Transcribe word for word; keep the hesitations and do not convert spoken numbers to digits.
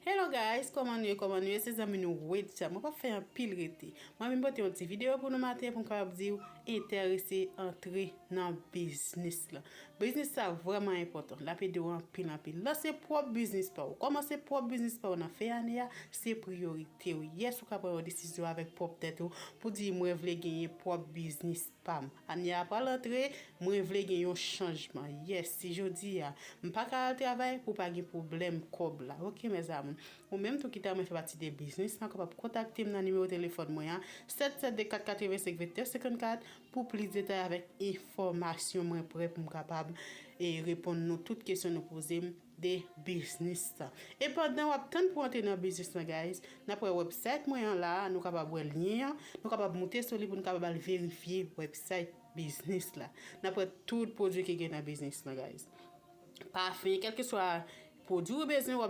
Hello guys, kòman nou ye, kòman nou ye? Se zanmi nou Wedja. Mwen p ap fè anpil rete. Mwen vin pote yon ti videyo pou nou maten pou m kapab di w enterese antre nan biznis la. Biznis sa vrèman enpòtan. L ap ede w anpil, anpil. Lanse pwòp biznis pa w. Kòmanse pwòp biznis pa w nan fen ane a, se priyorite w. Yes, ou ka pran yon desizyon avèk pwòp tèt ou pou di mwen vle genyen pwòp biznis pa m. Ane a pral antre, mwen vle gen yon chanjman. Yes, si jodi a m pa ka al travay pou pa gen pwoblèm kòb la. Oke, mezanmi. Ou menm tou ki ta renmen fè pati de biznis lan, kapab kontakte m nan nimewo telefòn mwen an, sèt sèt de kat katrevensenk vennde senkannkat, pou plis detay avèk enfòmasyon. Mwen prè pou m kapab e reponn nou tout kesyon nou poze m de biznis lan. E pandan w ap tann pou antre nan biznis lan, guys, n ap wè website mwen an la, nou kapab wè lyen an, nou kapab moute sou li pou nou kapab al verifye website biznis la. N ap wè tout pwodui ki gen nan biznis lan, guys. Pafen, kèlkeswa pwodui ou bezwen, w ap